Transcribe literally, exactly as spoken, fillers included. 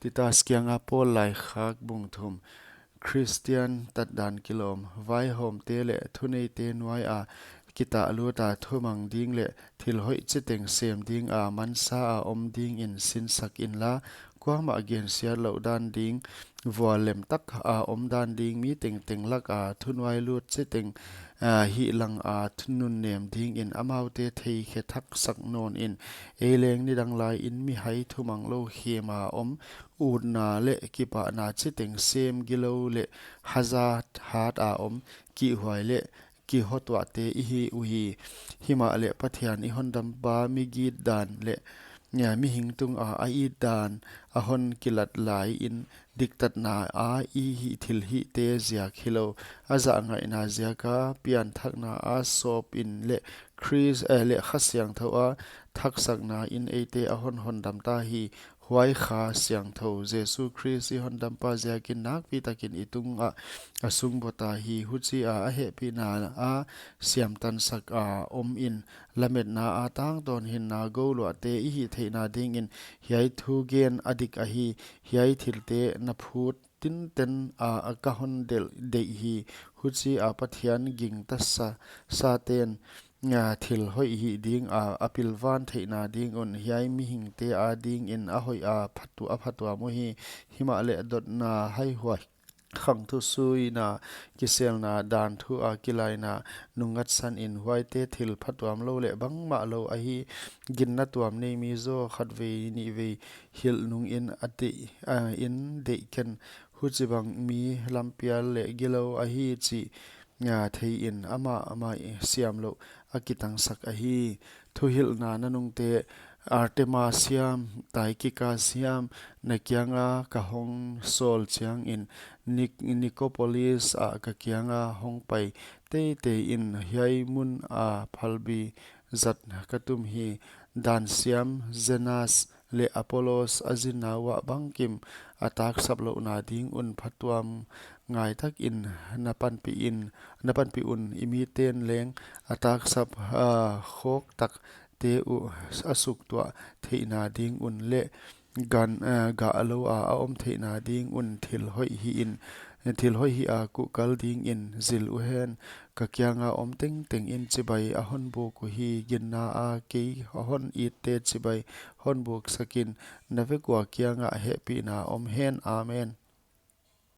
Titus kianga Paul laikhak bung thum. Khristian tatdan kilawm. Vaihawmte leh thuneite nuaia kitahluta thumang ding leh thil hoih chiteng sem dinga mansa a om dingin sinsak inla, kuamah gensiat louh dan ding, vuallem taka om dan ding, mi tengteng laka thunuailut chiteng, ah, hihlang a thununnem dingin amaute theikhe thaksak nawnin, ei leng nidang laiin mihai thumang lou khema om, utna leh kipahna chiteng sem gilou leh hazat hata om, kihhuai leh kihotuahte i hi uhi. Himahleh Pathian i hondampa migit dan leh, nia, mihing tunga a it dan a hon kilat laiin diktatna a i hih thilhihte ziak hilou, a zahngaihna ziaka pianthakna a sawpin leh Khrist, eh, leh Kha Siangthou a thaksaknain eite a hon hondamta hi. Huai Kha Siangthou, Jesu Khrist i hondampa ziakin nakpitakin i tungah a sungbota hi. Huchia a hehpihna a siamtansak a omin, lametna a tangtawn hinna gouluahte i hih theihna dingin hiai thugen a dik ahi. Hiai thilte na phut tinten a, a ka hon delh deih hi. Huchia Pathian gingta sa, saten, a, thil hoih hih dinga a pilvan theihna ding un hiai mihingte adingin a hoih a phatu-, a phatuam uhi. Himahleh dotna, haihuai, khangthu suina, kiselna, dan thu a kilaina nungngatsanin huaite thil phatuam lou leh bangmah lou ahi. Ginna tuam nei mi zaw khatvei nihvei hilh nungin a deih, a, in deih ken. Huchibang mi lampial leh gilou ahi chih, a, theiin amah amah siamlouh a kitangsak ahi. Thuhilhna nanungte, Artemas hiam, Tychicus hiam, na kianga ka hong sawl chiangin Nic-, Nicopolis ah ka kianga hong pai teitei in, hiai mun a phalbi zat ka tum hi. Dan siam Zenas leh Apollos a zinna uah bangkim a taksap louhna ding un phatuam ngaitakin na panpih in, na panpih un. I miten leng a taksap, a, khawktakte uh a suktuah theihna ding un leh gan, a, gah lou a, a om theihna ding un thil hoih hihin, thil hoih hih a kuhkal dingin zil uhen. Ka kianga om tengtengin chibai a hon buk uhi. Ginna a kei a hon itte chibai hon buksakin, na vek ua kiangah hehpihna om hen. Amen.